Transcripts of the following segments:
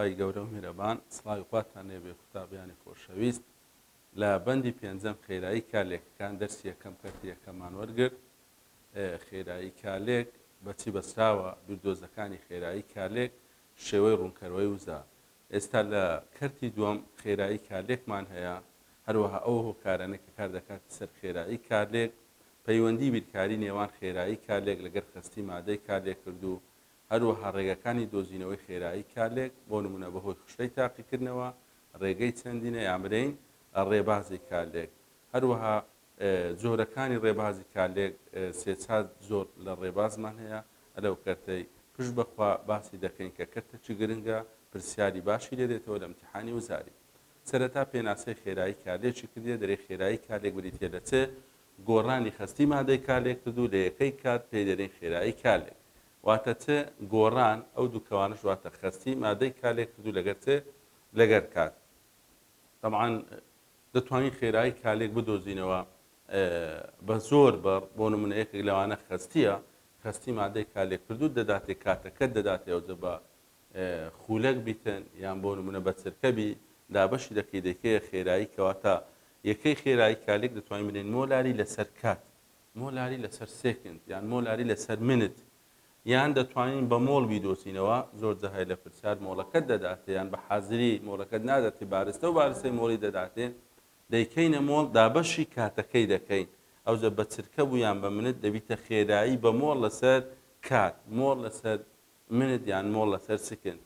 خوای گەورە و میرەبان سڵاوی خواتان لێبێ قوتابیانی خۆشەویست لە بەندی پێنجەم خێرایی کارلێکەکان دەرسی یەکەم کەرتی یەکەممان وەرگرت خێرایی کارلێک بەچی بەسراوە بیردۆزەکانی خێرایی کارلێک شێوەی ڕوونکەرەوەی وزە ئێستا لە کەرتی دووەم خێرایی کارلێکمان هەیە هەروەها ئەو هۆکارانەی کە کار دەکاتە سەر خێرایی کارلێک پەیوەندی بیرکاری نێوان خێرایی کارلێک لەگەر خەستی مادەی کارلێکردوو هەروەها ڕێگەکانی دۆزینەوەی خێرایی کارلێک، بۆ نموونە بەهۆی خشتەی تاقیکردنەوە، ڕێگەی چەندینە یان برێین ڕێبازی کارلێک. هەروەها جۆرەکانی ڕێبازی کارلێک سێ چار جۆر لە ڕێبازمان هەیە، لەو کەرتەی پشت بە خوا باسی دەکەین کە کەرتەکی گرنگە، پرسیاری باشی لێ دێتەوە لە ئیمتیحانی وزاری. سەرەتا پێناسەی خێرایی کارلێکی کردیە، دەرێ خێرایی کارلێک بریتیە لە چ؟ گۆڕانی خەستی مادەی کارلێککردوو لە یەکەی کات پێی دەرێین خێرایی کارلێک. واتە چ؟ گۆڕان، ئەو دوو کەوانەش واتە خەستی مادەی کارلێککردوو لەگەر چ؟ لەگەر کات. تەبعەن دەتوانین خێرایی کارلێک بدۆزینەوە بە زۆر بڕ، بۆ نمونە یەکێک لەوانە خەستییە، خەستی مادەی کارلێککردوو دەداتێ کاتەکەت دەداتێ ئەوجە بە خولەک بیتن یان بۆ نمونە بە چرکە بی دابەشی دەکەی دەیکەیە خێرایی کەواتە یەکەی خێرایی کارلێک دەتوانین بنێین مۆلاری لەسەر کات مۆلاری لەسەر second یان مۆلاری لەسەر minute یان دەتوانین بە مۆڵ بیدۆزینەوە زۆر جەهای لە پرسیار مۆڵەکەت دەداتێ یان بە حازری مۆڵەکەت ناداتێ بارستە و بارستەی مۆڵی دەداتێ دەیکەینە مۆڵ دابەشی کاتەکەی دەکەین ئەوجە بە چرکە بوو یان بە minute دەبیتە خێرایی بە مۆڵ لەسەر کات مۆڵ لەسەر minute یان مۆڵ لەسەر second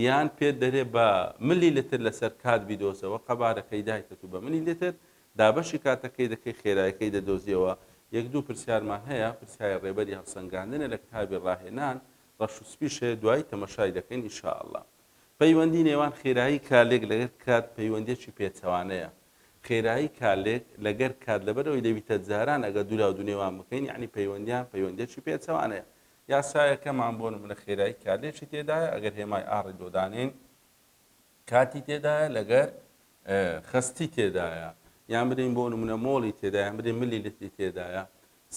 یان پێت دەرێ بە ملی لتر لەسەر کات بیدۆزەوە قەبارەکەی دایتەت و بە ملی لتر دابەشی کاتەکەی دەکەی خێرایەکەی دەدۆزیەوە یەک دوو پرسیارمان هەیە پرسیاری ڕێبەری هەڵسەنگاندنە لە کتابی ڕاهێنان ڕەش و سپیش هەیە دوایی تەمەشای دەکەین ان شاء اللە پەیوەندی نێوان خێرایی کارلێک لەگەر کات پەیوەندیەکی پێچەوانەیە خێرایی کارلێک لەگەر کات لەبەرئەوەی دەبیتە جاران ئەگەر دوولاو دوو نێوان بکەین یەعنی پەیوەندیان پەیوەندیەکی پێچەوانەیە یاسایەکەمان بۆ نمونە خێرایی کارلێکی تێدایە ئەگەر هێمای R ی لۆ دانێین کاتی تێدایە لەگەر خەستی تێدایە یان برین بۆ نمونە مۆڵی تێدایە یان برین ملی لتری تێدایە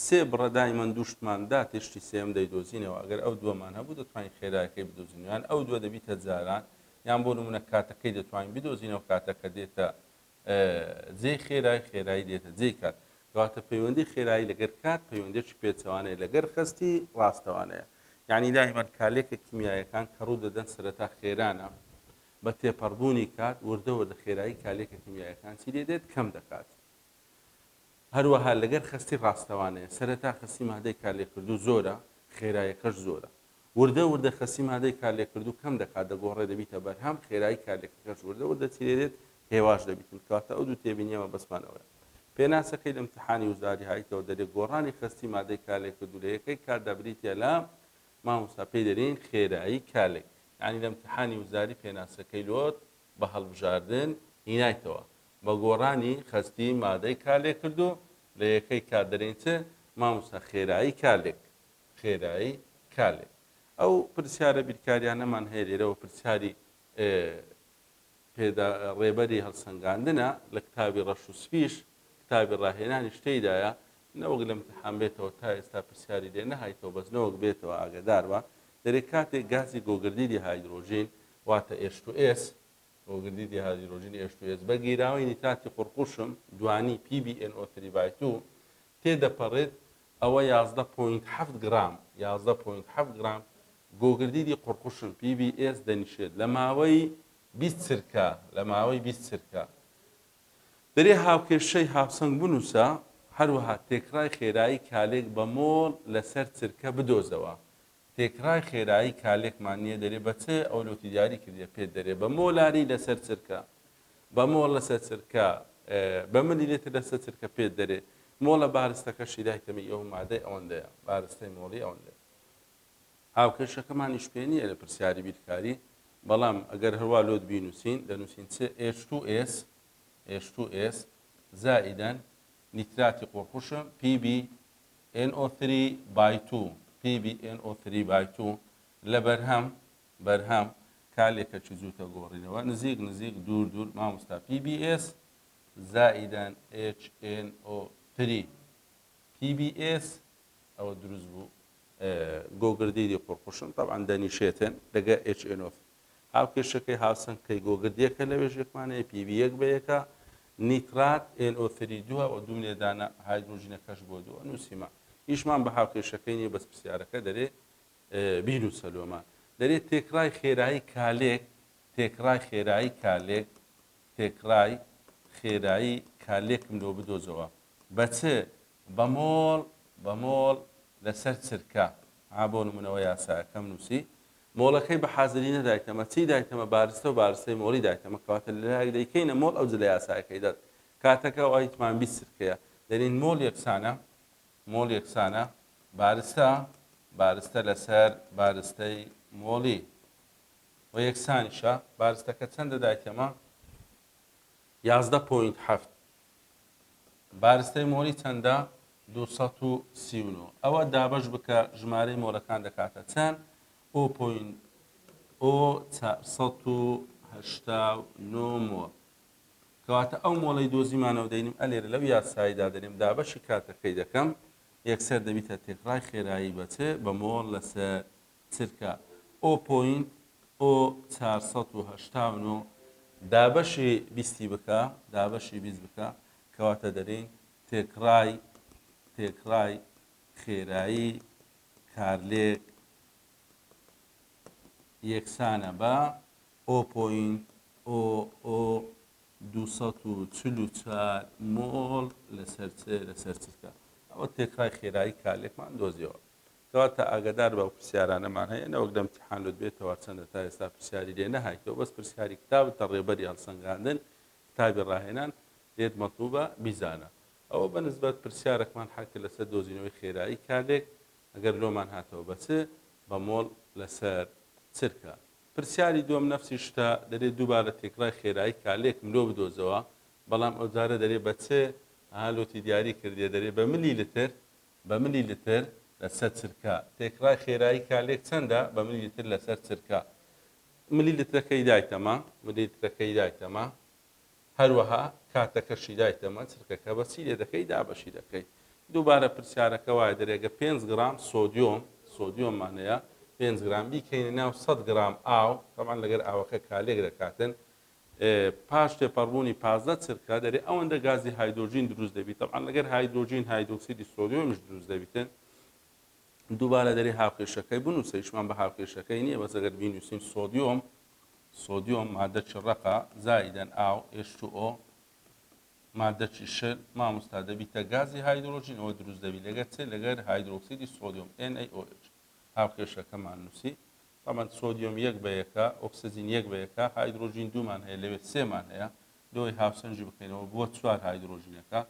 سێ بڕە دایمەن دووشتمان دا تێشتی سێم دەیدۆزینەوە ئەگەر ئەو دووەمان هەبوو دەتوانین خێرایەکەی بدۆزینەوە یان ئەو دووە دەبیتە جاران یان بۆ نمونە کاتەکەی دەتوانین بدۆزینەوە کاتەکە دێتە جێی خێرای خێرایی دێتە جێی کات. کەواتە پەیوەندی خێرایی لەگەر کات پەیوەندیەکی پێچەوانەیە لەگەر خەستی ڕاستەوانەیە. یانی دایمەن کارلێکە کیمیاییەکان کە ڕوو دەدەن سەرەتا خێرانە بە تێپەڕبوونی کات وردە وردە خێرایی کارلێکە کیمیاییەکان چی لێ دێت کەم دەکات. هەروەها لەگەر خەستی ڕاستەوانەیە سەرەتا خەستی مادەی کارلێکردوو زۆرە خێرایەکەش زۆرە. وردە وردە خەستی مادەی کارلێکردوو کەم دەکات دەگۆڕێ دەبیتە بەرهەم، خێرایی کارلێکەکەش وردە وردە چی لێدێت هێواش دەبیتن کەواتە ئەو دوو تێبینیە مەبەستمان ئەوەیە. پێناسەکەی لە امتحانی وزاری هایتەوە دەرێ گۆڕانی خەستی مادەی کارلێکردوو لە یەکەی کاتدا بریتیە لە مامۆستا پێی دەرێین خێرایی کارلێک یانی لە امتحانی وزاری پێناسەکەی لۆت بە هەڵبژاردن هینایتەوە بە گۆڕانی خەستی مادەی کارلێکردوو لە یەکەی کات دەرێین چ مامۆستا خێرایی کارلێک خێرایی کارلێک. ئەو پرسیارە بیرکاریانەمان هەیە لێرەوە پرسیاری پێدا ڕێبەری هەڵسەنگاندنە لە کتابی ڕەش و سپیش کتابی ڕاهێنانیش تێیدایە نەوەک لە امتحان بێتەوە تا ئێستا پرسیاری لێ نەهایتەوە بەس نەوەک بێتەوە ئاگەداربە دەرێ کاتێک گازی گۆگردیدی هایدرۆژین واتە H2S گۆگردیدی هایدرۆژین H2S بە گیراوەی نیتراتی قوڕقوشم دوانی PbNO3 by two تێدەپەڕێت ئەوە 11.7 گرام 11.7 گرام گۆگردیدی قوڕقوشم PbS دەنیشێت لە ماوەی 20 چرکە لە ماوەی 20 چرکە دەرێ هاوکێشەی هاوسەنگ بنووسە هەروەها تێکڕای خێرایی کالێک بە مۆڵ لەسەر چرکە بدۆزەوە تێکڕای خێرایی کالێکمان نییە دەرێ بە چ ئەو لۆتی دیاری کردیە پێت دەرێ بە مۆلاری لەسەر چرکە بە مۆڵ لەسەر چرکە بە ملی لتر لەسەر چرکە پێت دەرێ مۆڵە بارستەکەشی دایتەمی ئەو مادەی ئەوەندەیە بارستەی مۆڵی ئەوەندەیە هاوکێشەکەمانیش پێ نییە لە پرسیاری بیرکاری بەڵام ئەگەر هەروا لۆت بینوسین دەنووسین چ H2S H2S زائیدەن نیتراتی قوڕقوشم PB NO3 by two PbNO3 by two لە بەرهەم بەرهەم کالێکەکی جووتە گۆڕینەوە نزیک نزیک دوور دوور مامۆستا PbS زائیدەن HNO3 PbS ئەوە دروست بوو گۆگردیدی قوڕقوشم تەبعەن دەنیشێتن لەگە HNO3. هاوکێشەکەی هاوسەنگ کەی گۆگردیەکە لەوێش یەکمان هەیە PB یەک بە یەکە نیترات NO3 دووە و دووم لێدانە هایدرۆجینەکەش بۆ دووە نووسیمە ئیشمان بە هاوکێشەکەی نییە بەس پرسیارەکە دەرێ بینووسە لۆمان دەرێ تێکڕای خێرایی کالێک تێکڕای خێرایی کالێک تێکڕای خێرایی کالێکم لۆ بدۆزەوە بە چ بە مۆڵ بە مۆڵ لەسەر چرکە ها بۆ نمونەوە یاسایەکەم نووسی مۆڵەکەی بە حازری نەدایتەمە چی دایتەمە بارستە و بارستەی مۆڵی دایتەمە کەواتە لەلایەک دەیکەینە مۆڵ ئەو جلە یاسایەکەی دات کاتەکە ئەویتمان 20 چرکەیە دەرین مۆڵ یەکسانە مۆڵ یەکسانە بارستە بارستە لەسەر بارستەی مۆڵی و یەکسانیشە بارستەکە چەندە دایتەمە 11 point هەفت بارستەی مۆڵی چەندە؟ 239. ئەوە دابەش بکە ژمارەی مۆڵەکان دەکاتە چەند؟ o point o 489 مۆڵ. کەواتە ئەو مۆڵەی دۆزیمانەوە دەینم ئەلێرە لەو یاساییدا دەنێم دابەشی کاتەکەی دەکەم یەکسەر دەبیتە تێکڕای خێرایی بە چ؟ بە مۆڵ لەسەر چرکە o point o 489 دابەشی بیستی بکە دابەشی 20 بکە کەواتە دەرێین تێکڕای تێکڕای خێرایی کارلێک یەکسانە بە o point o o 244 مۆڵ لەسەر چ لەسەر چرکە ئەوە تێکڕای خێرایی کارلێکمان دۆزیەوە کەواتە ئاگادار بە ئەو پرسیارانەمان هەیە نەوەک لە امتحان لۆت بێتەوە چەندە تا ئێستا پرسیاری لێ نەهایتەوە بەس پرسیاری کتابت ڕێبەری هەڵسەنگاندن کتابی ڕاهێنان لێت مەتلوبە بیزانە ئەوە بە نسبەت پرسیارەکمان حەل کرد لەسەر دۆزینەوەی خێرایی کارلێک ئەگەر لۆمان هاتەوە بە چ بە مۆڵ لەسەر چرکە پرسیاری دووەم نەفسی شتە دەرێ دووبارە تێکڕای خێرایی کارلێکم لۆ بدۆزەوە بەڵام ئەوجارە دەرێ بە چ ها لۆتی دیاری کردیە دەرێ بە ملی لتر بە ملی لتر لەسەر چرکە. تێکڕای خێرایی کارلێک چەندە؟ بە ملی لتر لەسەر چرکە. ملی لترەکەی دایتەمە، ملی لترەکەی دایتەمە. هەروەها کاتەکەشی دایتەمە، چرکەکە بە چی لێ دەکەی؟ دابەشی دەکەی. دووبارە پرسیارەکە وایە دەرێ گە پێنج گڕام سۆدیۆم، سۆدیۆممان هەیە، پێنج گرام بیکەینە ناو 100 گرام ئاو، تەبعەن لەگەر ئاوەکە کارلێک دەکاتن، پاش تێپەڕبوونی 15 چرکە دەرێ ئەوەندە گازی هایدرۆجین دروست دەبیت تەبعەن لەگەر هایدرۆجین هایدرۆکسیدی سۆدیۆمیش دروست دەبیتن دووبارە دەرێ هاوکێشەکەی بنووسە ئیشمان بە هاوکێشەکەی نییە بەس ئەگەر بینووسین سۆدیۆم سۆدیۆم مادەکی ڕەقە زائیدەن ئاو H2O مادەکی شل مامۆستا دەبیتە گازی هایدرۆجین ئەوە دروست دەبی لەگەر چ لەگەر هایدرۆکسیدی سۆدیۆم NaOH هاوکێشەکەمان نووسی تەبعەن سۆدیۆم یەک بە یەکە، ئۆکسجین یەک بە یەکە، هایدرۆجین دوومان هەیە لەوێ سێمان هەیە، لۆی هاوسەنگی بکەینەوە بووە چوار هایدرۆجینەکە،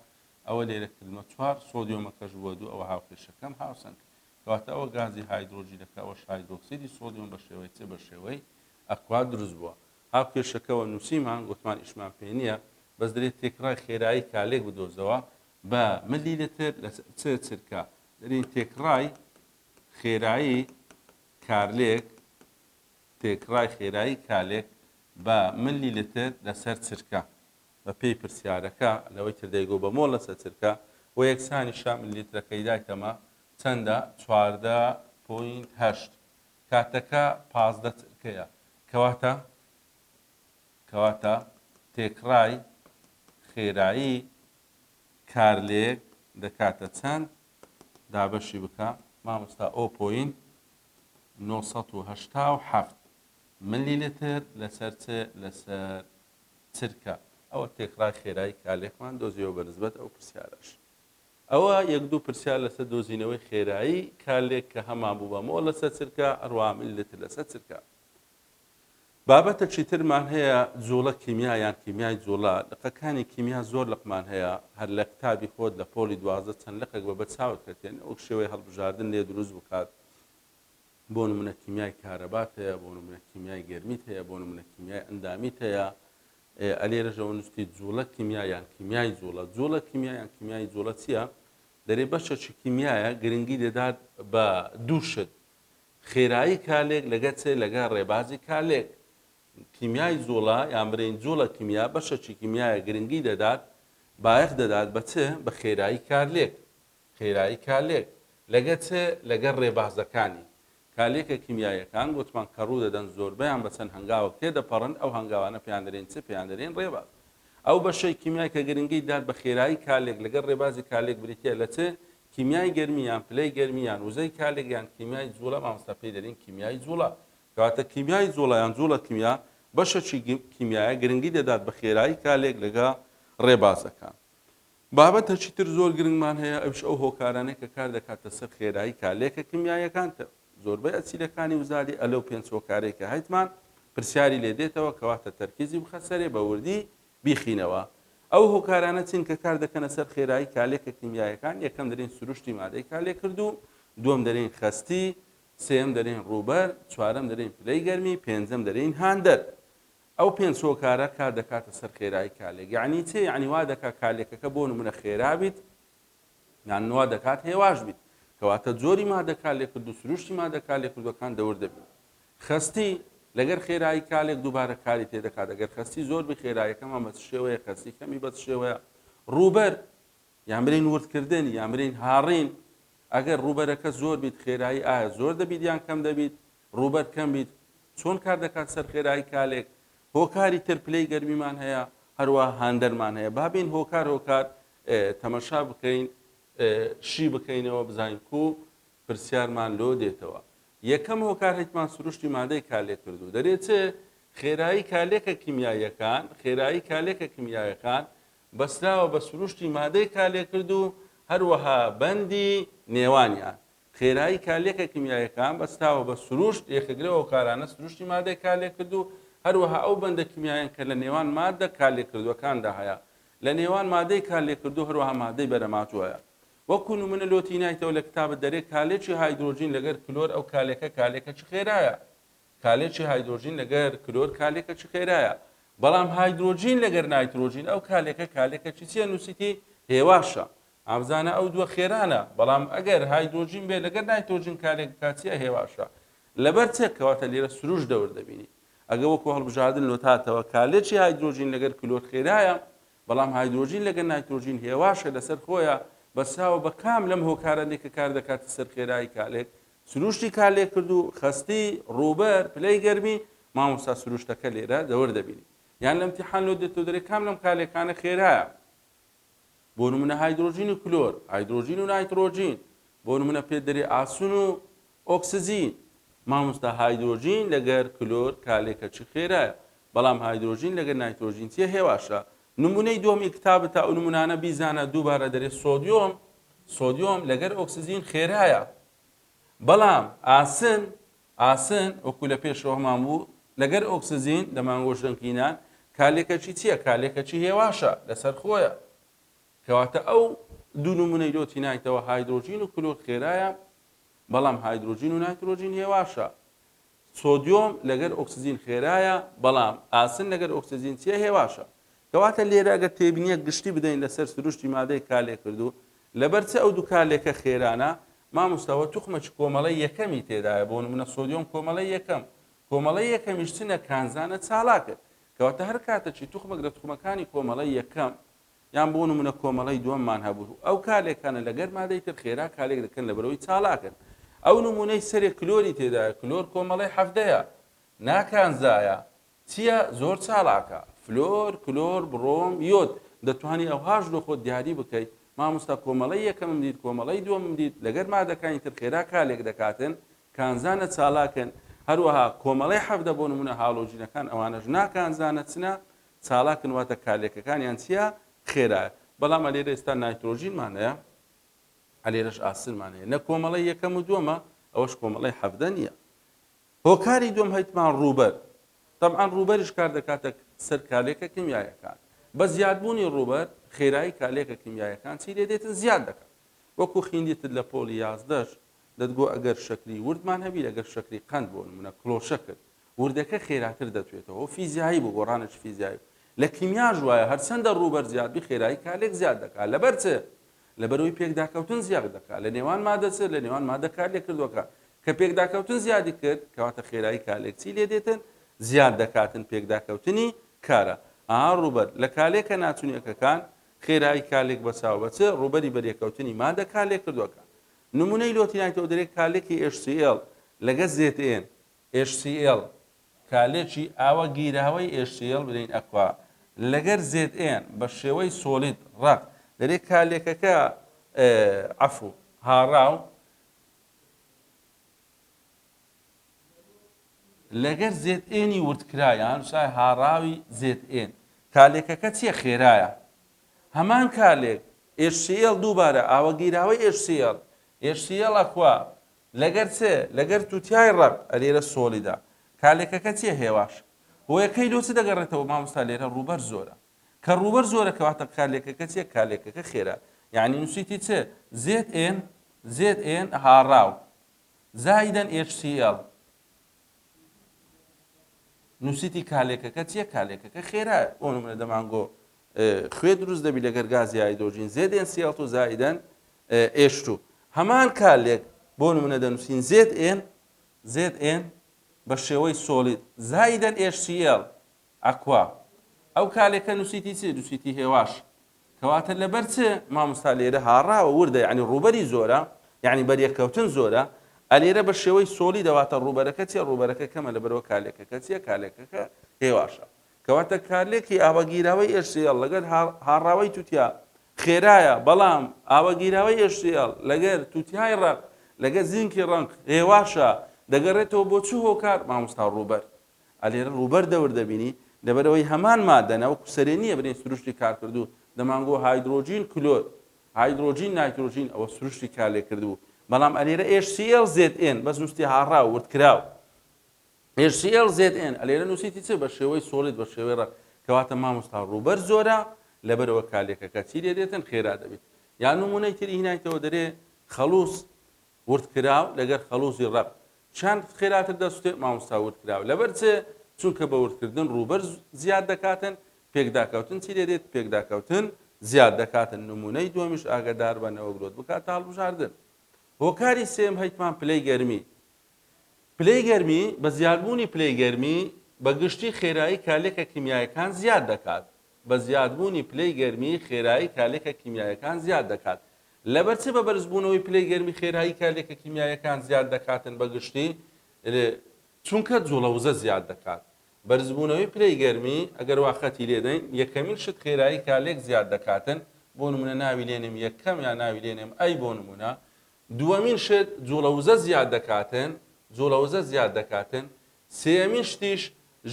ئەوە لێرە کردمە چوار، سۆدیۆمەکەش بووە دوو، ئەوە هاوکێشەکەم هاوسەنگ. کەواتە ئەوە گازی هایدرۆجینەکە، ئەوەش هایدرۆکسیدی سۆدیۆم بە شێوەی چ؟ بە شێوەی aqua دروست بووە. هاوکێشەکەوە نووسیمان، گوتمان ئیشمان پێ نییە، بەس دەرێ تێکڕای خێرایی کالێک بدۆزەوە بە ملی لتر لەسەر چ چرکە؟ دەرێین تێکڕای خێرایی کارلێک، تێکڕای خێرایی کالێک بە ملی لتر لەسەر چرکە، بە پێی پرسیارەکە لەوەی تر دەیگۆ بە مۆڵ لەسەر چرکە و یەکسانیشە ملی لترەکەی دایتەمە چەندە؟ 14 point هەشت کاتەکە 15 چرکەیە کەواتە کەواتە تێکڕای خێرایی کارلێک دەکاتە چەند؟ دابەشی بکە مامۆستا o point 987 ملی لتر لەسەر چ لەسەر چرکە ئەوە تێکڕای خێرایی کارلێکمان دۆزیەوە بە نسبەت ئەو پرسیارەش ئەوە یەک دوو پرسیار لەسەر دۆزینەوەی خێرایی کارلێک کە هەمان بوو بە مۆڵ لەسەر چرکە ئەڕوا ملی لتر لەسەر چرکە بابەتەکی ترمان هەیە جوڵە کیمیا یان کیمیای جوڵە، لقەکانی کیمیا زۆر لقمان هەیە، هەر لە کتابی خۆت لە پۆلی 12 چەند لقێک بە بەرچاوت کەتێ نەوەک شێوەی هەڵبژاردن لێ دروست بکات، بۆ نمونە کیمیای کارەبات هەیە، بۆ نمونە کیمیای گەرمیت هەیە، بۆ نمونە کیمیای ئەندامیت هەیە، ئەلێرەشەوە نووستی جوڵە کیمیا یان کیمیای جوڵە، جوڵە کیمیا یان کیمیای جوڵە چییە؟ دەرێ بەشێکی کیمیایە گرنگی دەدات بە دوو شت خێرایی کارلێک لەگەر چ؟ لەگەر ڕێبازی کارلێک. کیمیای جوڵە یان برێین جوڵە کیمیا بەشەکی کیمیایە گرنگی دەدات بایەخ دەدات بە چ؟ بە خێرایی کارلێک. خێرایی کارلێک لەگەر چ؟ لەگەر ڕێبازەکانی. کارلێکە کیمیاییەکان گوتمان کە ڕوو دەدەن زۆربەیان بە چەند هەنگاوەک تێدەپەڕن، ئەو هەنگاوانە پێیان دەرێین چ؟ پێیان دەرێین ڕێباز. ئەو بەشەی کیمیای کە گرنگی دات بە خێرایی کارلێک لەگەڵ ڕێبازی کارلێک بریتییە لە چ؟ کیمیای گەرمی یان پلەی گەرمی یان وزەی کارلێک یان کیمیای جوڵە مامۆستا پێی دەرێین کیمیای جوڵە. کەواتە کیمیای جوڵە یان جوڵە کیمیا بەشەکی کیمیایە گرنگی دەدات بە خێرایی کارلێک لەگە ڕێبازەکان. بابەتەکی تر زۆر گرنگمان هەیە ئەویش ئەو هۆکارانەی کە کار دەکاتە سەر خێرایی کارلێکە کیمیاییەکان کە زۆربەی ئەسیلەکانی وزاری ئەلەو پێنچ هۆکارەی کە هەیتمان پرسیاری لێ دێتەوە کەواتە تەرکیزی بخە سەرێ بە وردی بیخینەوە ئەو هۆکارانە چین کە کار دەکەنە سەر خێرایی کارلێکە کیمیاییەکان یەکەم دەرێین سروشتی مادەی کارلێکردوو دووەم دەرێین خەستی سێیەم دەرێین ڕووبەر چوارەم دەرێین پلەی گەرمی پێنجەم دەرێین هاندەر ئەو پێنچ هۆکارە کار دەکاتە سەر خێرایی کارلێک یەعنی چ؟ یەعنی وا دەکات کارلێکەکە بۆ نمونە خێرا بیت یان وا دەکات هێواش بیت کەواتە جۆری مادە کارلێکرد و سروشتی مادە کارلێکردوەکان دەور دەبین خەستی لەگەر خێرایی کالێک دووبارە کاری تێدەکات ئەگەر خەستی زۆر بی خێرایەکەمان بە چ شێوەیە خەستی کەمی بە چ شێوەیە ڕووبەر یان برین وردکردن یان برین هاڕین ئەگەر ڕووبەرەکە زۆر بیت خێرایی ئایا زۆر دەبیت یان کەم دەبیت ڕووبەر کەم بیت چۆن کار دەکات سەر خێرایی کالێک هۆکاری تر پلەی گەرمیمان هەیە هەروە هاندەرمان هەیە با بین هۆکار هۆکار تەمەشا بکەین شی بکەینەوە بزانین کو پرسیارمان لۆ دێتەوە یەکەم هۆکار هەیتمان سروشتی مادەی کارلێک کردو دەرێ چ خێرایی کارلێکە کیمیاییەکان خێرایی کارلێکە کیمیایەکان بەسراوە بە سروشتی مادەی کارلێکرد و هەروەها بەندی نێوانیان. خێرایی کارلێکە کیمیاییەکان بەستراوە بە سروشت، یەکێک لەو هۆکارانە سروشتی مادەی کارلێکرد و هەروەها ئەو بەندە کیمیایەن کە لە نێوان ماددە کارلێکردووەکاندا هەیە لە نێوان مادەی کارلێکردوو هەروەها مادەی بەرەماتوو هەیە. وەکو نمونە لۆتی نایتەوە لە کتابت دەرێ کارلێکی هایدرۆجین لەگەر کلۆر ئەو کارلێکە کارلێکەکی خێرایە. کارلێکی هایدرۆجین لەگەر کلۆر کارلێکەکی خێرایە بەڵام هایدرۆجین لەگەر نایترۆجین ئەو کارلێکە کارلێکەکی چیە نووسیتی هێواشە ئابزانە ئەو دووە خێرانە بەڵام ئەگەر هایدرۆجین بێ لەگەر نایترۆجین کارلێک بکات چیە هێواشە لەبەر چێ کەواتە لێرە سروش دەور دەبینی ئەگە وەکو هەڵبژاردن لۆتاتەوە کارلێکی هایدرۆجین لەگەر کلۆر خێرایە بەڵام هایدرۆجین لەگەر نایترۆجین هێواشە لەسەر خۆیە بەسراوە بە کام لەم هۆکارانەی کە کار دەکاتە سەر خێرایی کارلێک سروشتی کارلێکرد و خەستی، ڕووبەر، پلەی گەرمی، مامۆستا سروشتەکە لێرە دەور دەبینی. یان لە امتحان لۆت دێتەوە دەرێ کام لەم کارلێکانە خێرایە؟ بۆ نمونە هایدرۆجین و کلۆر، هایدرۆجین و نایترۆجین، بۆ نمونە پێت دەرێ ئاسن و ئۆکسجین. مامۆستا هایدرۆجین لەگەر کلۆر کارلێکەکی خێرایە، بەڵام هایدرۆجین لەگەر نایترۆجین چیە هێواشە. نمونەی دووەمی کتابتە ئەو نمونانە بیزانە دووبارە دەرێ سۆدیۆم، سۆدیۆم لەگەر ئۆکسجین خێرایە. بەڵام ئاسن، ئاسن وەکو لە پێشەوە هەمان بوو لەگەر ئۆکسجین دەمانگۆش دەنکینان کارلێکەکی چییە؟ کارلێکەکی هێواشە لەسەر خۆیە. کەواتە ئەو دوو نمونەی لۆ تینایتەوە هایدرۆجین و کلۆر خێرایە بەڵام هایدرۆجین و نایترۆجین هێواشە. سۆدیۆم لەگەر ئۆکسجین خێرایە بەڵام ئاسن لەگەر ئۆکسجین چیە هێواشە. کەواتە لێرە ئەگەر تێبینیەک گشتی بدەین لەسەر سروشتی مادەی کارلێکردوو لەبەر چ ئەو دوو کارلێکە خێرانە مامۆستا وە توخمەکی کۆمەڵەی یەکەمی تێدایە بۆ نمونە سۆدیۆم کۆمەڵەی یەکەم کۆمەڵەی یەکەمیش چنە کانزانە چالاکن کەواتە هەر کاتەکی توخمەک لە توخمەکانی کۆمەڵەی یەکەم یان بۆ نمونە کۆمەڵەی دووەممان هەبوو ئەو کارلێکانە لەگەر مادەی تر خێرا کارلێک دەکەن لەبەرەوەی چالاکن ئەو نمونەی سەرێ کلۆری تێدایە کلۆر کۆمەڵەی حەڤدەیە ناکانزایە چیە زۆر چالاکە فلۆر کلۆر بڕۆم یۆد دەتوانی ئەوهاش لۆ خۆت دیاری بکەیت مامۆستا کۆمەڵەی یەکەمم دیت کۆمەڵەی دووەمم دیت لەگەر مادەکانی تر خێرا کارلێک دەکاتن کانزانە چالاکن هەروەها کۆمەڵەی 17 بۆ نمونە هاڵۆجینەکان ئەوانەش ناکانزانە چنە چالاکن واتە کارلێکەکانیان چییە؟ خێرایە. بەڵام ئەلێرە ئێستا نایترۆژینمان هەیە، ئەلێرەش ئاسنمان هەیە. نە کۆمەڵەی یەکەم و دووەمە، ئەوەش کۆمەڵەی 17 نییە. هۆکاری دووەم هەیتمان ڕووبەر. تەبعەن ڕووبەریش کار دەکاتە سەر کارلێکە کیمیایەکان. بە زیادبوونی ڕووبەر، خێرایی کارلێکە کیمیایەکان چی لێ دێتن؟ زیاد دەکات. وەکو خیندیتت لە پۆلی یازدەش دەتگۆ ئەگەر شەکری وردمان هەبی لەگەر شەکری قەند بۆ نمونە کڵۆشەکر وردەکە خێراتر دەتوێتەوە فیزیایی بوو گۆڕانێکی فیزیایی بوو لە کیمیاش وایە هەرچەندە ڕووبەر زیاد بی خێرایی کارلێک زیاد دەکات لەبەر چ لەبەرەوەی پێکداکەوتن زیاد دەکات لە نێوان مادە چ لە نێوان مادە کارلێک کردوەکە کە پێکداکەوتن زیادی کرد کەواتە خێرایی کارلێک چی لێ دێتن زیاد دەکاتن پێکداکەوتنی کارە ئا ڕووبەر لە کارلێکە ناچونیەکەکان خێرایی کارلێک بەچاو بە چ ڕووبەری بەریەکەوتنی مادە کارلێک کردوەکە نمونەی لۆتینایتۆدرێک کارلێکی HCl. لەگە ZN HCl کالێکی ئاوە گیراوەی HCl بلێین aqua لەگەر ZN بە شێوەی solid ڕەق دەرێ کالێکەکە عەفو هاڕاو لەگەر ZN ی وردکرا یان نووسای هاڕاوی ZN کالێکەکە چیە خێرایە هەمان کالێک HCl دووبارە ئاوە گیراوەی HCl HCl aqua لەگەر چ؟ لەگەر توتیای ڕەق، ئەلێرە solid ە. کارلێکەکە چیە؟ هێواش. هۆیەکەی لۆ چ دەگەڕێتەوە؟ مامۆستا لێرە ڕووبەر زۆرە. کە ڕووبەر زۆرە کەواتە کارلێکەکە چیە؟ کارلێکەکە خێرا. یەعنی نووسیتی چ؟ ZN ZN هاڕاو زائیدەن HCl. نووسیتی کارلێکەکە چیە؟ کارلێکەکە خێرایە. بۆ نمونە دەمانگۆ خوێ دروست دەبی لەگەر گازی هایدرۆجین ZnCl2 زائیدەن H2 هەمان کارلێک بۆ نمونە دەنووسین Zn Zn بە شێوەی solid زائیدەن HCl aqua ئەو کارلێکە نووسیتی چی؟ نووسیتی هێواش کەواتە لەبەر چ مامۆستا لێرە هاڕاوە وردە یعنی ڕووبەری زۆرە یعنی بەریەککەوتن زۆرە ئەلێرە بە شێوەی solid ە واتە ڕووبەرەکە چیە ڕووبەرەکە کەمە لەبەرەوە کارلێکەکە چیە کارلێکەکە هێواشە کەواتە کارلێکی ئاوەگیراوەی HCl لەگەر هاڕاوەی توتیا خێرایە بەڵام ئاوەگیراوەی HCl لەگەر توتیای ڕەق لەگەر زینکی ڕەنگ هێواشە دەگەڕێتەوە بۆ چ هۆکار مامۆستا ڕووبەر ئەلێرە ڕووبەر دەور دەبینی لەبەرئەوەی هەمان مادەنە وەکو سەرێ نییە بلێین سروشتی کارکردوو دەمانگۆ هایدرۆجین کلۆر هایدرۆجین نایترۆجین ئەوە سروشتی کارلێکردبوو بەڵام ئەلێرە HCl ZN بەس نووستی هاڕاو وردکراو HCl ZN ئەلێرە نووسیتی چ بە شێوەی solid بە شێوەی ڕەق کەواتە مامۆستا ڕووبەر زۆرە لەبەرەوە کارلێکەکە چی لێ دێتن خێرا دەبیت یان نمونەی تری هینایتەوە دەرێ خەڵوز وردکراو لەگەر خەڵوزی ڕەق چەند خێراتر دەسوتێ مامۆستا وردکراو لەبەر چ چونکە بە وردکردن ڕووبەر زیاد دەکاتن پێکداکەوتن چی لێ دێت پێکداکەوتن زیاد دەکاتن نمونەی دووەمیش ئاگادار بە نەوەک لۆت بکاتە هەڵبژاردن هۆکاری سێم هەیتمان پلەی گەرمی پلەی گەرمی بە زیادبوونی پلەی گەرمی بە گشتی خێرایی کارلێکە کیمیایەکان زیاد دەکات بە زیادبوونی پلەی گەرمی خێرایی کارلێکە کیمیایەکان زیاد دەکات. لەبەر چ بە بەرزبوونەوەی پلەی گەرمی خێرایی کارلێکە کیمیایەکان زیاد دەکاتن بە گشتی؟ چونکە جوڵە وزە زیاد دەکات. بەرزبوونەوەی پلەی گەرمی ئەگەر وا خەتی لێ دەین یەکەمین شت خێرایی کارلێک زیاد دەکاتن بۆ نمونە ناوی لێنێم یەکەم یا ناوی لێنێم ئەی بۆ نمونە دووەمین شت جوڵە وزە زیاد دەکاتن جوڵە وزە زیاد دەکاتن سێیەمین شتیش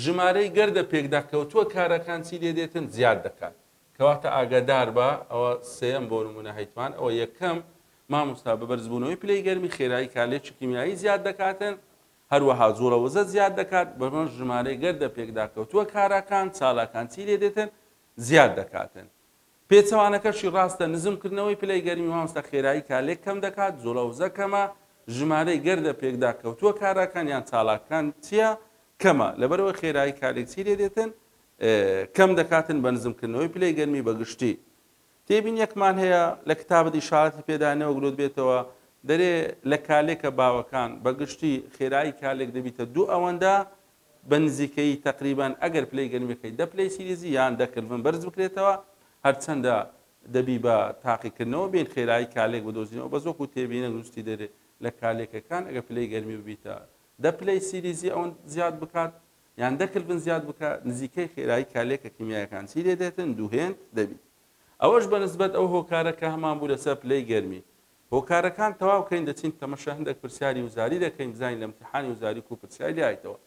ژمارەی گەردە پێکداکەوتووە کارەکان چی لێ دێتن زیاد دەکات کەواتە ئاگاداربە ئەوە سێیەم بۆ نمونە هەیتمان ئەوە یەکەم مامۆستا بە بەرزبوونەوەی پلەی گەرمی خێرایی کارلێکی کیمیایی زیاد دەکاتن هەروەها جوڵە وزە زیاد دەکات بەمەش ژمارەی گەردە پێکداکەوتووە کاراکان چالاکان چی لێ دێتن زیاد دەکاتن پێچەوانەکەشی ڕاستە نزم کردنەوەی پلەی گەرمی مامۆستا خێرایی کارلێک کەم دەکات جوڵە وزە کەمە ژمارەی گەردە پێکدا کەوتووە کاراکان یان چالاکان چیە کەمە لەبەرئەوەی خێرایی کارلێک چی لێ دێتن کەم دەکاتن بە نزم کردنەوەی پلەی گەرمی بە گشتی تێبینیەکمان هەیە لە کتابت ئیشارەتی پێدا نەوەک لۆت بێتەوە دەرێ لە کارلێکە باوەکان بە گشتی خێرایی کارلێک دەبیتە دوو ئەوەندە بە نزیکەیی تەقریبەن ئەگەر پلەی گەرمیەکەی دە پلەی سیلیزی یان دە کلڤن بەرز بکرێتەوە، هەرچەندە دەبی بە تاقیکردنەوە بێین خێرایی کارلێک بدۆزینەوە، بەس وەکو تێبینەک نوستی دەرێ لە کارلێکەکان ئەگەر پلەی گەرمی ببیتە دە پلەی سیلیزی ئەوەند زیاد بکات یان دە کلڤن زیاد بکات نزیکەی خێرایی کارلێکە کیمیایەکان چی لێ دێتن دوو هێند دەبیت. ئەوەش بە نسبەت ئەو هۆکارە کە هەمان بوو لەسەر پلەی گەرمی. هۆکارەکان تەواو کەین دەچین تەمەشا هەندێک پرسیاری وزاری دەکەین بزانین لە امتحانی وزاری کو پرسیاری لێ هایتەوە.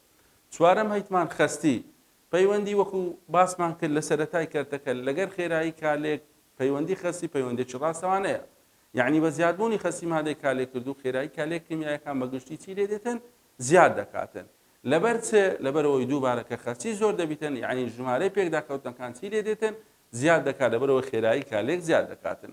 چوارەم هەیتمان خەستی پەیوەندی وەکو باسمان کرد لە سەرەتای کەرتەکە لەگەر خێرایی کارلێک پەیوەندی خەستی پەیوەندێکی ڕاستەوانەیە یەعنی بە زیادبوونی خەستی مادەی کارلێککردوو خێرایی کارلێک کیمیایەکان بە گشتی چی لێ دێتن زیاد دەکاتن لەبەر چ لەبەرئەوەی دووبارە کە خەستی زۆر دەبیتن یەعنی ژمارەی پێکداکەوتنەکان چی لێ دێتن زیاد دەکات لەبەرئەوەی خێرایی کارلێک زیاد دەکاتن.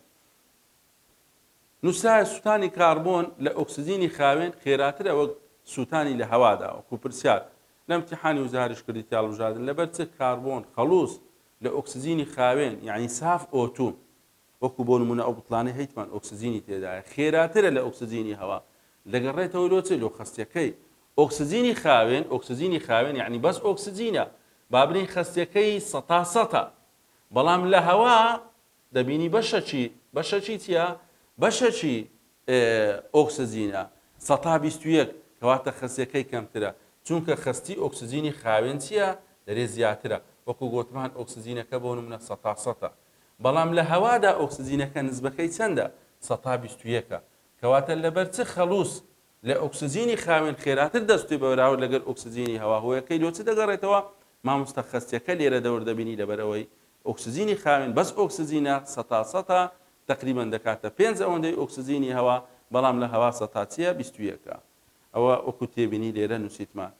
نووسرایە سووتانی کاربۆن لە ئۆکسجینی خاوێن خێراترە وەک سووتانی لە هەوادا وەکو پرسیار لە امتحانی وزاریش کردیتی هەڵبژاردن لەبەر چ کاربۆن خەڵوز لە ئۆکسجینی خاوێن یعنی ساف O2 وەکو بۆ نمونە ئەو بتڵانەی هەیتمان ئۆکسجینی تێدایە خێراترە لە ئۆکسجینی هەوا دەگەڕێتەوە لۆ چ لۆ خەستیەکەی ئۆکسجینی خاوێن ئۆکسجینی خاوێن یعنی بەس ئۆکسجینە با بلێین خەستیەکەی سەتا سەتە بەڵام لە هەوا دەبینی بەشەکی بەشەکی چیە بەشەکی ئۆکسجینە سەتا 21. کەواتە خەستیەکەی کەمترە چونکە خەستی ئۆکسجینی خاوێن چیە؟ دەرێ زیاترە وەکو گۆتمان ئۆکسجینەکە بۆ نمونە سەتا سەتە بەڵام لە هەوادا ئۆکسجینەکە نزبەکەی چەندە؟ سەتا 21ە کەواتە لەبەر چ خەڵوز لە ئۆکسجینی خاوێن خێراتر دەسوتێ بە بەراورد لەگەل ئۆکسجینی هەوا هۆیەکەی لۆ چ دەگەڕێتەوە؟ مامۆستا خەستیەکە لێرە دەور دەبینی لەبەرئەوەی ئۆکسجینی خاوێن بەس ئۆکسجینە سەتا سەتا تەقریبەن دەکاتە پێنج ئەوەندەی ئۆکسجینی هەوا بەڵام لە هەوا سەتا چیە 21ە ئەوە وەکو تێبینی لێرە نوسیتمان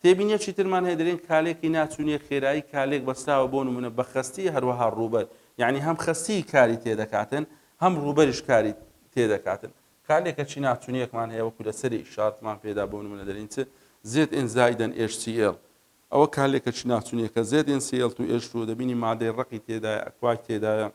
تێبینیەکی ترمان هەیە دەرێن کالێکی ناچونیە خێرایی کالێک بەستراوە بۆ نمونە بە خەستی هەروەها ڕووبەر یعنی هەم خەستی کاری تێدەکاتن هەم ڕووبەریش کاری تێدەکاتن کالێکە چی ناچونیەکمان هەیە وەکو لەسەری ئیشارتمان پێدا بۆ نمونە دەرین چ ZN زایدەن HCl ئەوە کالێکە چی ناچونیەکە ZnCl two H2 دەبینی مادەی ڕەقی تێدایە ئەکوای تێدایە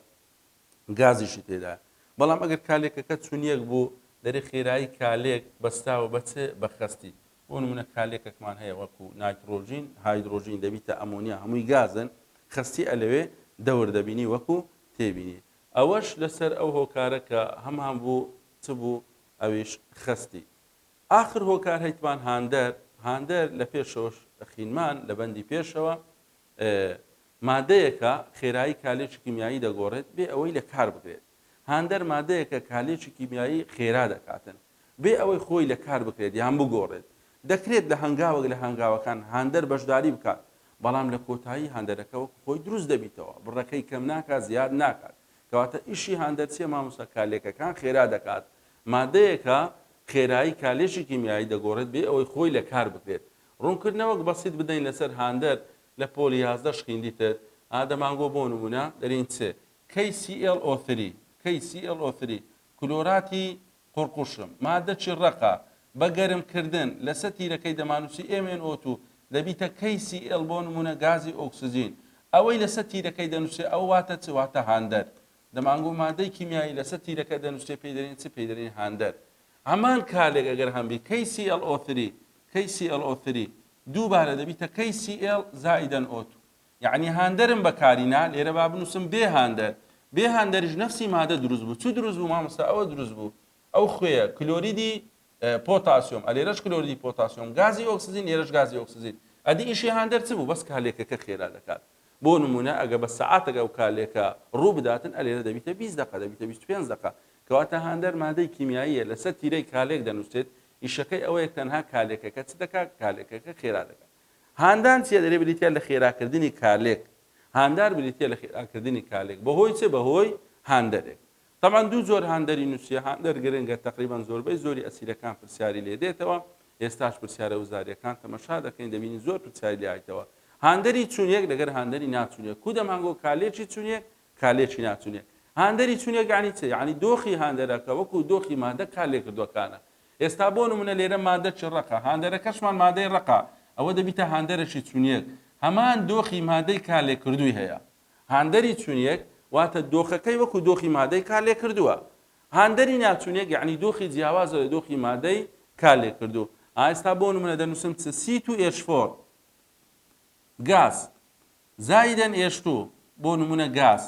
گازیشی تێدایە بەڵام ئەگەر کالێکەکە چونیەک بوو دەرێ خێرایی کالێک بەستراوە بە چ بە خەستی بۆ نمونە کالێکەکمان هەیە وەکو نایترۆژین هایدرۆژین دەبیتە ئەمۆنیا هەمووی گازن خەستی ئەلەوێ دەور دەبینی وەکو تێبینی ئەوەش لەسەر ئەو هۆکارە کە هەمان بوو چ بوو ئەویش خەستی ئاخر هۆکار هەیتمان هاندەر هاندەر لە پێشەوەش خینمان لە بەندی پێشەوە مادەیەکە خێرایی کالێکی کیمیایی دەگۆڕێت بێ ئەوەی لە کار بکرێت. هاندەر مادەیەکە کالێکی کیمیایی خێرا دەکاتن بێ ئەوەی خۆی لە کار بکرێت یان بگۆڕێت. دەکرێت لە هەنگاوێک لە هەنگاوەکان هاندەر بەشداری بکات بەڵام لە کۆتایی هاندەرەکە وەکو خۆی دروست دەبیتەوە بڕەکەی کەم ناکات زیاد ناکات. کەواتە ئیشی هاندەر چیە مامۆستا کارلێکەکان خێرا دەکات. مادەیەکە خێرایی کالێکی کیمیایی دەگۆڕێت بێ ئەوەی خۆی لە کار بکرێت. ڕوونکردنەوەک بەسیت بدەین لەسەر هاندەر لە پۆلی 11 شخیندیتت ئا دەمانگۆ بۆ نمونە دەرین چ KClO3 KClO3 کلۆراتی قوڕقوشم مادەکی ڕەقە بە گەرم کردن لەسە تیرەکەی دەمانوسی MnO2 دەبیتە KCl بۆ نمونە گازی ئۆکسجین ئەوەی لەسە تیرەکەی دەنوسێ ئەوە واتە چ واتە هاندەر دەمانگۆ مادەی کیمیایی لەسە تیرەکە دەنوسێ پێی دەرین چ پێی دەرین هاندەر هەمان کالێک ئەگەر هەمبی KClO3 KClO3 دووبارە دەبیتە KCl زائیدەن O2 یەعنی هاندەرم بەکاری نا لێرە با بنووسم بێ هاندەر بێ هاندەریش نەفسی مادە دروست بوو چ دروست بوو مامۆستا ئەوە دروست بوو ئەو خوێیە کلۆریدی پۆتاسیۆم ئەلێرەش کلۆریدی پۆتاسیۆم گازی ئۆکسجین لێرەش گازی ئۆکسجین ئەدی ئیشی هاندەر چ بوو بەس کالێکەکە خێرا دەکات بۆ نمونە ئەگە بە سەعاتێک ئەو کالێکە ڕوو بداتن ئەلێرە دەبیتە 20 دقە دەبیتە 25 دقە کەواتە هاندەر مادەی کیمیاییە لەسەر تیرەی کالێک دەنووسێت ئیشەکەی ئەوەیە تەنها کالێکەکە چ دەکات کالێکەکە خێرا دەکات هاندان چیە دەرێ بریتە لە خێراکردنی کارلێک هاندار بریتە لە خێراکردنی کارلێک بەهۆی چ بەهۆی هاندەرێک تەبعەن دوو جۆر هاندەری نووسیە هاندەر گرنگە تەقریبەن زۆربەی زۆری ئەسیلەکان پرسیاری لێ دێتەوە ئێستاش پرسیارە وزاریەکان تەمەشا دەکەین دەبینین زۆر پرسیاری لێ هاتەوە هاندەری چونیەک لەگەر هاندەری ناچونیەک کو دەمانگۆ کالێکی چونیەک کالێکی ناچونیەک هاندەری چونیەک یعنی چ یعنی دۆخی هاندەرەکە وەکو دۆخی مادە کارلێکردوەکانە ئێستا بۆ نمونە لێرە مادەکی ڕەقە هاندەرەکەشمان مادەی ڕەقە ئەوە دەبیتە هاندەرەکی چونیەک هەمان دۆخی مادەی کارلێکردووی هەیە هاندەری چونیەک واتە دۆخەکەی وەکو دۆخی مادەی کارلێکردووە. هاندەری ناچونیەک یەعنی دۆخی جیاوازە لە دۆخی مادەی کارلێکردوو. ئا ئێستا بۆ نمونە دەنووسم چ C two H four گاز زایدەن H two بۆ نمونە گاز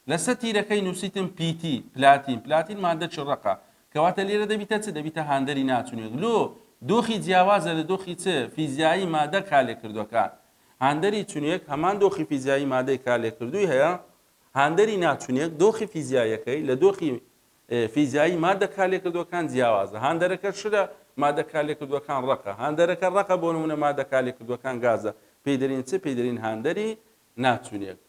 لەسەر تیرەکەی نووسیتم PT پلاتین پلاتین مادەکی ڕەقە کەواتە لێرە دەبیتە چ دەبیتە هاندەری ناچونیەک لۆ دۆخی جیاوازە لە دۆخی چ فیزیایی مادە کارلێکردوەکان هاندەری چونیەک هەمان دۆخی فیزیایی مادەی کارلێکردووی هەیە، هاندەری ناچونیەک دۆخی فیزیاییەکەی لە دۆخی فیزیایی مادە کارلێکردووەکان جیاوازە، هاندەرەکە شلە، مادە کارلێکردووەکان ڕەقە، هاندەرەکە ڕەقە بۆ نموونە مادە کارلێکردووەکان گازە، پێی دەرین چ؟ پێی دەرین هاندەری ناچونیەک.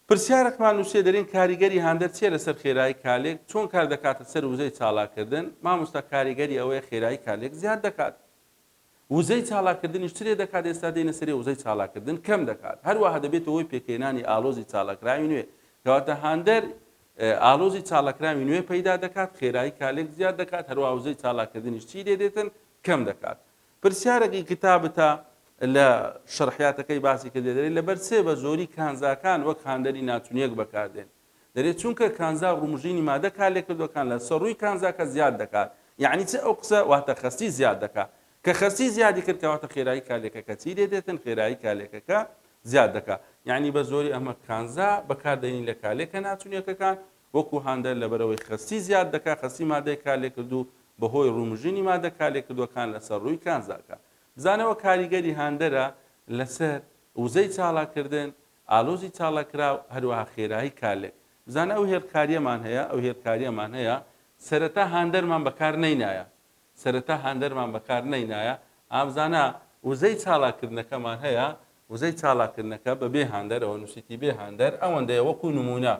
پرسیارەکمان نووسیە دەرین کاریگەری هاندەر چیە لەسەر خێرایی کارلێک، چۆن کار دەکاتە سەر وزەی چالاککردن؟ مامۆستا کاریگەری ئەوەیە خێرایی کارلێک زیاد دەکات. وزەی چالاککردنیش چ لێ دەکات ئێستا دێینە سەری وزەی چالاککردن کەم دەکات هەروەها دەبێتە هۆی پێکهێنانی ئالۆزی چالاکراوی نوێ کەواتە هاندەر ئالۆزی چالاکراوی نوێ پەیدا دەکات خێرایی کالێک زیاد دەکات هەروەها وزەی چالاککردنیش چی لێ دێتن کەم دەکات پرسیارێکی کتابتە لە شەرحیاتەکەی باسی کردێ دەرێ لەبەر چێ بە زۆری کانزاکان وەک هاندەری ناچونیەک بەکاردێن دەرێ چونکە کانزا ڕوومژینی مادە کارلێکردوەکان لە سەر ڕووی کانزاکە زیاد دەکات یەعنی چ ئەو قسە واتە خەستی زیاد دەکات کە خەستی زیادی کرد کەواتە خێرایی کارلێکەکە چی لێ دێتن خێرایی کارلێکەکە زیاد دەکات یەعنی بە زۆری ئەمە کانزا بەکار دەینین لە کارلێکە ناچونیەکەکان وەکو هاندەر لەبەرئەوەی خەستی زیاد دەکات خەستی مادەی کارلێکردوو بەهۆی ڕوومژینی مادە کارلێککردووەکان لەسەر ڕووی کانزاکە. بزانەوە کاریگەری هاندەرە لەسەر وزەی چالاککردن، ئالۆزی چالاککراو، هەروەها خێرایی کارلێک. بزانە ئەو هێڵکارییەمان هەیە، ئەو هێڵکارییەمان هەیە، سەرەتا هاندەرمان بەکار نەینایە، سەرەتا هاندەرمان بەکار نەینایە، ئا بزانە وزەی چالاککردنەکەمان هەیە، وزەی چالاککردنەکە بە بێ هاندەر، ئەوە نووسیتی بێ هاندەر، ئەوەندەیە وەکو نموونە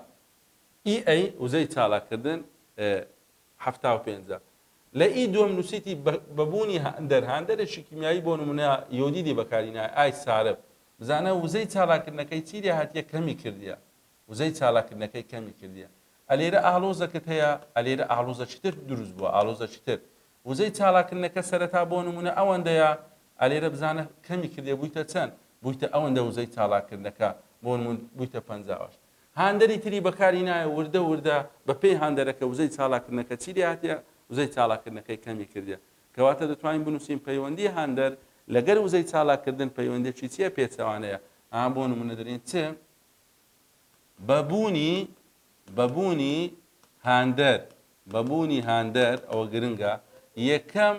ئی ئەی وزەی چالاککردن 75 ە. لە ئی دووەم نووسیتی بە بوونی هاندەر، هاندەرێکی کیمیایی بۆ نموونە یۆدیدی بەکارینایە، ئای سارب، بزانە وزەی چالاککردنەکەی چی لێ هاتیە کەمی کردیە، وزەی چالاککردنەکەی کەمی کردیە. ئەلێرە ئاڵۆزەکت هەیە، ئەلێرە ئاڵۆزەکی تر دروست بووە، ئاڵۆزەکی تر. وزەی چالاککردنەکە سەرەتا بۆ نموونە ئەوەندەیە، ئەلێرە بزانە کەمی کردیە بوویتە چەند؟ بوویتە ئەوەندە وزەی چالاککردنەکە، بۆ نموون بوویتە 58. هاندەری تری بەکاری نایە وردە وردە بە پێی هاندەرەکە وزەی چالاککردنەکە چی لێ هاتیە وزەی چالاککردنەکەی کەمی کردیە کەواتە دەتوانین بنووسین پەیوەندی هاندەر لەگەر وزەی چالاککردن پەیوەندێکی چییە پێچەوانەیە ئا بۆ نمونە دەرین چ بەبوونی بەبوونی هاندەر بەبوونی هاندەر ئەوە گرنگە یەکەم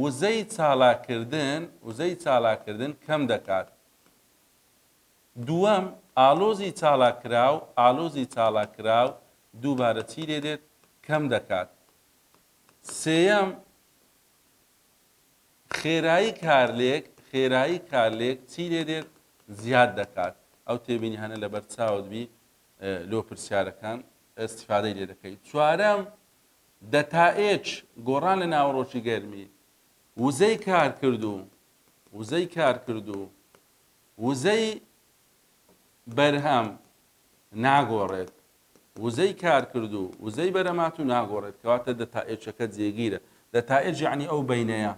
وزەی چالاککردن وزەی چالاککردن کەم دەکات دووەم، ئاڵۆزی چالاککراو، ئاڵۆزی چالاککراو دووبارە چی لێ دێت؟ کەم دەکات. سێیەم، خێرایی کارلێک، خێرایی کارلێک چی لێ دێت؟ زیاد دەکات. ئەو تێبینیانە لەبەر چاوت بی لۆ پرسیارەکان ئیستیفادەی لێ دەکەیت. چوارەم، دەتائێج، گۆڕان لە ناوەڕۆکی گەرمی، وزەی کارکردوو، وزەی کارکردوو، وزەی بەرهەم ناگۆڕێت، وزەی کارکرد و وزەی بەرەمات و ناگۆڕێت، کەواتە دەتائێجەکە جێگیرە. دەتائێج یەعنی ئەو بەینەیە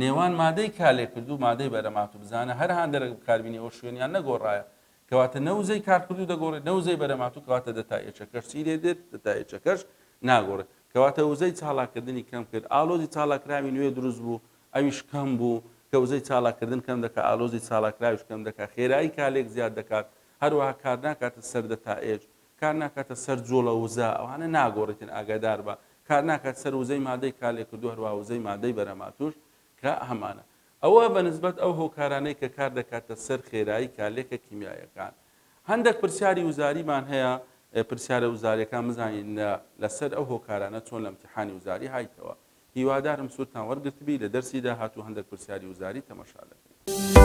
نێوان مادەی کارلێکرد و مادەی بەرەمات و بزانە هەر هاندەرەک بکاربینی ئەو شوێنیان نەگۆڕایە، کەواتە نە وزەی کارکردو دەگۆڕێت نە وزەی بەرەمات و کەواتە دەتائێجەکەش چی لێ دێت؟ دەتائێجەکەش ناگۆڕێت. کەواتە وزەی چالاککردنی کەم کرد، ئالۆزی چالاککراوی نوێ دروست بوو، ئەویش کەم بوو، کە وزەی چالاککردن کەم دەکات، ئالۆزی چالاککراویش کەم دەکات، خێرایی کارلێک زیاد دەکات، هەروەها کار ناکاتە سەر دەتائێج، کار ناکاتە سەر جوڵە وزە، ئەوانە ناگۆڕیتن ئاگادار بە، کار ناکات سەر وزەی مادەی کارلێکردوو هەروەها وزەی مادەی بەرهەمهاتووش کە هەمانە. ئەوە بە نسبەت ئەو هۆکارانەی کە کار دەکاتە سەر خێرایی کارلێکە کیمیاییەکان. هەندێک پرسیاری وزاریمان هەیە، پرسیارە وزاریەکان بزانین لەسەر ئەو هۆکارانە چۆن لە امتحانی وزاری هایتەوە. هیوادارم سوودتان وەرگرتبی، لە دەرسی داهاتوو هەندێک پرسیاری وزاری تەمەشا دەکەین.